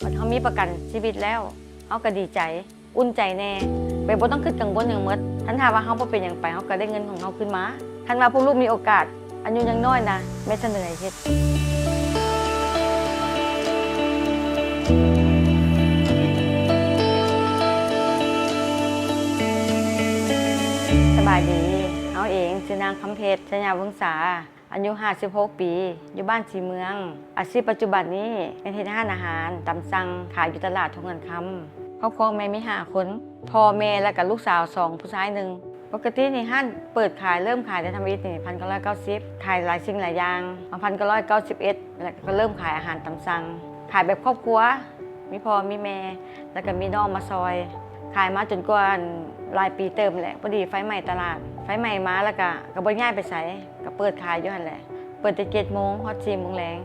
ບັດເຮົາມີປະກັນຊີວິດແລ້ວ ເຮົາກໍດີໃຈ, ອຸ່ນໃຈແດ່, ແບບບໍ່ຕ້ອງຄິດກັງວົນຫຍັງໝົດ. ຄັນຖ້າວ່າເຮົາບໍ່ເປັນຫຍັງໄປ ເຮົາກໍໄດ້ເງິນຂອງເຮົາຄືນມາ. ຄັນວ່າພວກລູກມີໂອກາດ ອາຍຸຍັງນ້ອຍນະ, ແມ່ສະເໜີໃຫ້ເຮັດ. ສະບາຍດີ, ເຮົາເອງຊື່ນາງຄຳເພັດ ໄຊຍະວົງສາ ອາຍຸຫ້າສິບຫົກປີ, ຢູ່ບ້ານສີເມືອງ. ອາຊີບປັດຈຸບັນນີ້ແມ່ນເຮັດຮ້ານອາຫານຕາມສັ່ງ ຂາຍຢູ່ຕະຫຼາດທົ່ງເງິນຄຳ. ຄອບຄົວແມ່ມີຫ້າຄົນ, ພໍ່ແມ່ ແລ້ວກະລູກສາວສອງ ຜູ້ຊາຍໜຶ່ງ. ປົກກະຕິນີ້ຮ້ານເປີດຂາຍ, ເລີ່ມຂາຍແຕ່ທຳອິດນີ້ ໜຶ່ງພັນເກົ້າຮ້ອຍເກົ້າສິບ, ຂາຍຫຼາຍສິ່ງຫຼາຍຢ່າງ. ໜຶ່ງພັນເກົ້າຮ້ອຍເກົ້າສິບເອັດ ແລ້ວກໍເລີ່ມຂາຍອາຫານຕາມສັ່ງ, ຂາຍແບບຄອບຄົວ, ມີພໍ່ມີແມ່ ແລ້ວກໍມີນ້ອງມາຊ່ອຍ. ຂາຍມາຈົນກວ່າ ຫຼາຍປີເຕີບແຫຼະ, ພໍດີໄຟໄໝ້ຕະຫຼາດ. ໄຟໄໝ້ມາແລ້ວກະ ກໍບໍ່ໄດ້ຍ້າຍໄປໃສ, ກໍເປີດຂາຍຢູ່ຫັ້ນແຫຼະ. ເປີດແຕ່ເຈັດໂມງຮອດສີ່ໂມງແລງ.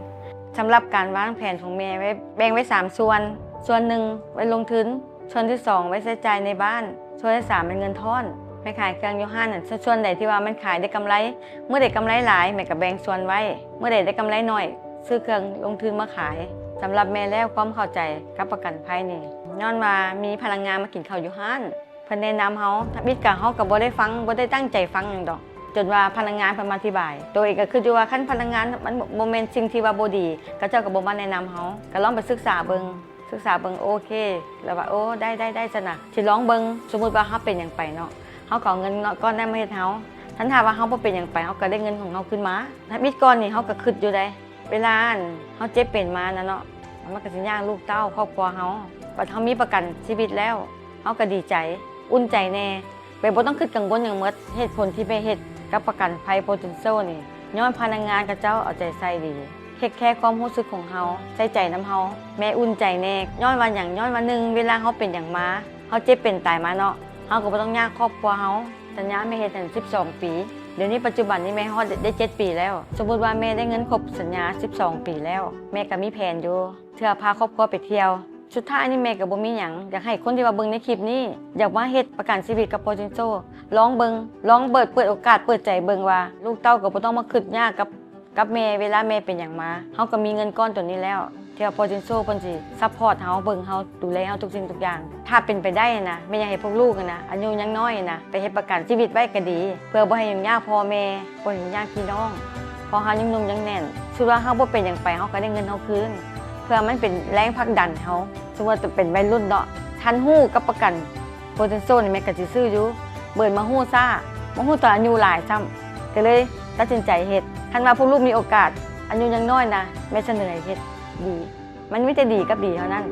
ສຳລັບການວາງແຜນຂອງແມ່ໄວ້ ແບ່ງໄວ້ສາມສ່ວນ, ສ່ວນໜຶ່ງໄວ້ລົງທຶນ, ສ່ວນທີສອງໄວ້ໃຊ້ຈ່າຍໃນບ້ານ, ສ່ວນທີສາມເປັນເງິນທອນ. ແມ່ຂາຍເຄື່ອງຢູ່ຮ້ານນັ້ນ, ສ່ວນໃດທີ່ວ່າມັນຂາຍໄດ້ກຳໄລ, ມື້ໃດກຳໄລຫຼາຍ ແມ່ກໍແບ່ງສ່ວນໄວ້, ມື້ໃດໄດ້ກຳໄລໜ້ອຍ ຊື້ເຄື່ອງລົງທຶນມາຂາຍ. ສຳລັບແມ່ແລ້ວ ຄວາມເຂົ້າໃຈກັບປະກັນໄພນີ້ ຍ້ອນວ່າມີພະນັກງານມາກິນເຂົ້າຢູ່ຮ້ານ, ເພິ່ນແນະນຳເຮົາ. ທຳອິດກະເຮົາກະບໍ່ໄດ້ຟັງ, ບໍ່ໄດ້ຕັ້ງໃຈຟັງຫຍັງດອກ, ຈົນວ່າພະນັກງານເພິ່ນມາອະທິບາຍ. ໂຕເອງກະຄິດຢູ່ວ່າ ຄັນພະນັກງານມັນບໍ່ແມ່ນສິ່ງທີ່ວ່າບໍ່ດີ ເຂົາເຈົ້າກະບໍ່ມາແນະນຳເຮົາ. ກະລອງໄປສຶກສາເບິ່ງ, ສຶກສາເບິ່ງ ໂອເຄ ແລ້ວວ່າ ໂອ້ ໄດ້ ໄດ້ ໄດ້ຊັ້ນນະ, ຊິລອງເບິ່ງ. ສົມມຸດວ່າເຮົາເປັນຫຍັງໄປເນາະ, ເຮົາກໍເອົາເງິນກ້ອນນັ້ນມາເຮັດເຮົາ. ຄັນຖ້າວ່າເຮົາບໍ່ເປັນຫຍັງໄປ ເຮົາກໍໄດ້ເງິນຂອງເຮົາຄືນມາ. ທຳອິດກ່ອນນີ້ເຮົາກໍຄິດຢູ່ໃດ ເວລາອັນເຮົາເຈັບເປັນມານະເນາະ, ມັນກໍຊິຍາກລູກເຕົ້າຄອບຄົວເຮົາ. ບັດເຮົາມີປະກັນຊີວິດແລ້ວ ເຮົາກໍດີໃຈ, ອຸ່ນໃຈແດ່ ແບບບໍ່ຕ້ອງຄິດກັງວົນຫຍັງໝົດ. ເຫດຜົນທີ່ແມ່ເຮັດກັບປະກັນໄພໂພເທັນໂຊນີ້ ຍ້ອນພະນັກງານເຂົາເຈົ້າເອົາໃຈໃສ່ດີ, ເທກແຄຄວາມຮູ້ສຶກຂອງເຮົາ, ໃສ່ໃຈນຳເຮົາ. ແມ່ອຸ່ນໃຈແດ່. ຍ້ອນວ່າຫຍັງ? ຍ້ອນວ່າ ໜຶ່ງ ເວລາເຮົາເປັນຫຍັງມາ, ເຮົາເຈັບເປັນຕາຍມາເນາະ, ເຮົາກໍບໍ່ຕ້ອງຍາກຄອບຄົວເຮົາ. ສັນຍາແມ່ເຮັດຫັ້ນສິບສອງປີ, ດຽວນີ້ປັດຈຸບັນນີ້ແມ່ຮອດໄດ້ເຈັດປີແລ້ວ. ສົມມຸດວ່າແມ່ໄດ້ເງິນຄົບສັນຍາສິບສອງປີແລ້ວ, ແມ່ກໍມີແຜນຢູ່ ເທື່ອພາຄອບຄົວໄປທ່ຽວ. ສຸດທ້າຍນີ້ແມ່ກໍບໍ່ມີຫຍັງ, ຢາກໃຫ້ຄົນທີ່ວ່າເບິ່ງໃນຄລິບນີ້ ຢາກມາເຮັດປະກັນຊີວິດກັບໂພເທັນໂຊ ລອງເບິ່ງ, ລອງເປີດ ເປີດໂອກາດ ເປີດໃຈເບິ່ງວ່າ ລູກເຕົ້າກໍບໍ່ຕ້ອງມາຄິດຍາກກັບ ກັບແມ່. ເວລາແມ່ເປັນຫຍັງມາ ເຮົາກໍມີເງິນກ້ອນໂຕນີ້ແລ້ວ ທີ່ວ່າໂພເທັນໂຊເພິ່ນຊິຊັບພອດເຮົາ, ເບິ່ງເຮົາ, ດູແລເຮົາທຸກສິ່ງທຸກຢ່າງ. ຖ້າເປັນໄປໄດ້ນະ, ແມ່ຢາກໃຫ້ພວກລູກນະ ອາຍຸຍັງນ້ອຍນະ ໄປເຮັດປະກັນຊີວິດໄວ້ກໍດີ, ເພື່ອບໍ່ໃຫ້ຫຍຸ້ງຍາກພໍ່ແມ່, ບໍ່ໃຫ້ຫຍຸ້ງຍາກພີ່ນ້ອງ. ເພາະເຮົາຍັງໜຸ່ມຍັງແໜ້ນ, ສົມມຸດວ່າເຮົາບໍ່ເປັນຫຍັງໄປ ເຮົາກໍໄດ້ເງິນເຮົາຄືນ, ເພື່ອມັນເປັນແຮງຜັກດັນໃຫ້ເຮົາ. ສົມມຸດວ່າເປັນໄວລຸ້ນເນາະ, ຄັນຮູ້ກັບປະກັນໂພເທັນໂຊນີ້ ແມ່ກໍຊິຊື້ຢູ່, ບັງເອີນມາຮູ້ຊ້າ, ມາຮູ້ຕອນອາຍຸຫຼາຍຊ້ຳ, ກໍເລີຍຕັດສິນໃຈເຮັດ. ຄັນວ່າພວກລູກມີໂອກາດ, ອາຍຸຍັງນ້ອຍນະ, ແມ່ສະເໜີໃຫ້ເຮັດ, ດີ. ມັນມີແຕ່ດີກັບດີເທົ່ານັ້ນ.